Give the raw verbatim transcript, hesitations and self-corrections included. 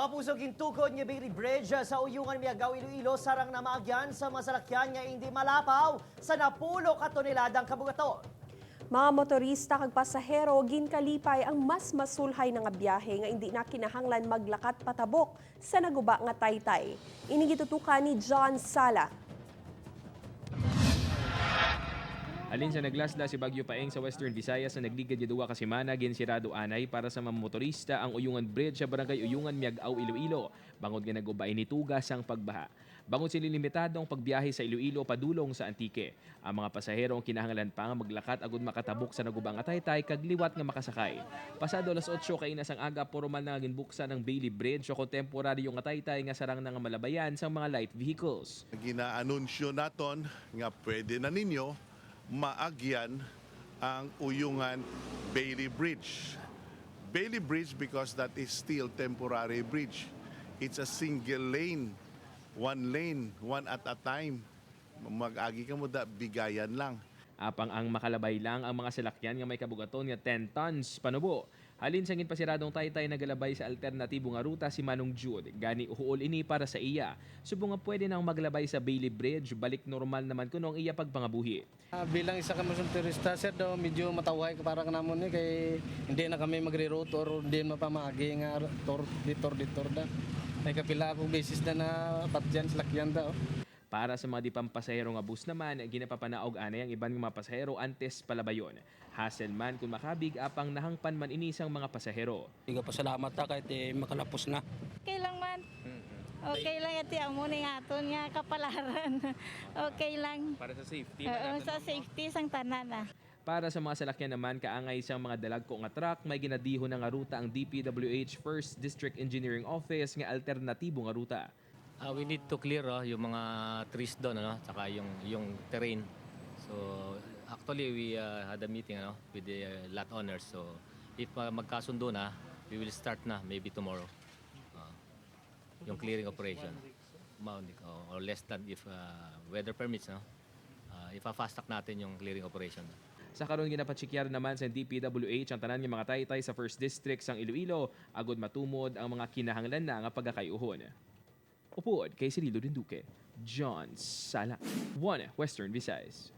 Kapuso, gintukod nga Bailey Bridge sa Uyungan, Miagao, Iloilo, sarang na maagyan sa mga salakyan nga indi malapaw sa napulo ka toneladang kabugaton. Mga motorista kag pasahero, ginkalipay ang mas masulhay na nga biyahe nga indi na kinahanglan maglakat patabok sa naguba nga taytay. Ini gitutukan ni John Sala. Halin sa naglasla si Bagyo Paeng sa Western Visayas sa nagligad nga duwa ka semana, ginsirado anay para sa mga motorista ang Uyungan Bridge sa Barangay Uyungan, Miagao, Iloilo, bangod nga nag-uba ini tuga sang pagbaha. Bangod sini, limitado ang pagbiyahe sa Iloilo padulong sa Antique. Ang mga pasahero ang kinahanglan pa nga maglakat agud makatabok sa naguba nga taytay kag liwat nga makasakay. Pasado alas otso kaina sang aga, pormal na nga ginbuksan ang Bailey Bridge, o kon temporaryo nga taytay nga sarang na nga malabayan sang mga light vehicles. Ginaanunsyo naton nga pwede na ninyo maagyan ang Uyungan Bailey Bridge. Bailey Bridge because that is still temporary bridge. It's a single lane, one lane, one at a time. Mag-agi ka mo da, bigayan lang. Apang ang makalabay lang ang mga salakyan nga may kabugaton nga ten tons panubo. Halin sa ginpasiradong taytay, nagalabay sa alternatibo nga ruta si Manong Jude. Gani, uhuol ini para sa iya. Subong nga pwede nang maglabay sa Bailey Bridge, balik normal naman kuno ang iya pagpangabuhi. Ah, bilang isa ka motorista, sir, daw medyo matawhay ka para kanamon ni kay hindi na kami magre-route or din mapamagi nga tour detour detour da. May kapila ako beses na napatyan sa lakyan da. Oh. Para sa mga di pampasahero nga bus naman, ginapapanaog anay ang iban nga mga pasahero antes palabayon. Hassle man kung makabig, apang nahangpan man ini sang mga pasahero. Nagapasalamat ta kahit eh, makalapos na. Okay lang man. Okay lang iti amo ni nga aton nga kapalaran. Okay lang. Para sa safety. Oo, sa safety sang tanan ah. Para sa mga salakyan naman, kaangay sang mga dalagko nga truck, may ginadihon na nga ruta ang D P W H First District Engineering Office nga alternatibo nga ruta. Uh, we need to clear oh, yung mga trees doon, ano, tsaka yung, yung terrain. So, actually, we uh, had a meeting ano, with the uh, lot owners. So, if uh, magkasundo na, we will start na maybe tomorrow. Uh, yung clearing operation. Maon, oh, or less than if uh, weather permits, no? Uh, ipa-fast track natin yung clearing operation. Sa karon, ginapatsikyar naman sa D P W H ang tanan nga mga taytay sa First District sang Iloilo agud matumod ang mga kinahanglan na nga pagakay-uhon. Upod kay Cirilo Dinduque, John Sala, One Western Visayas.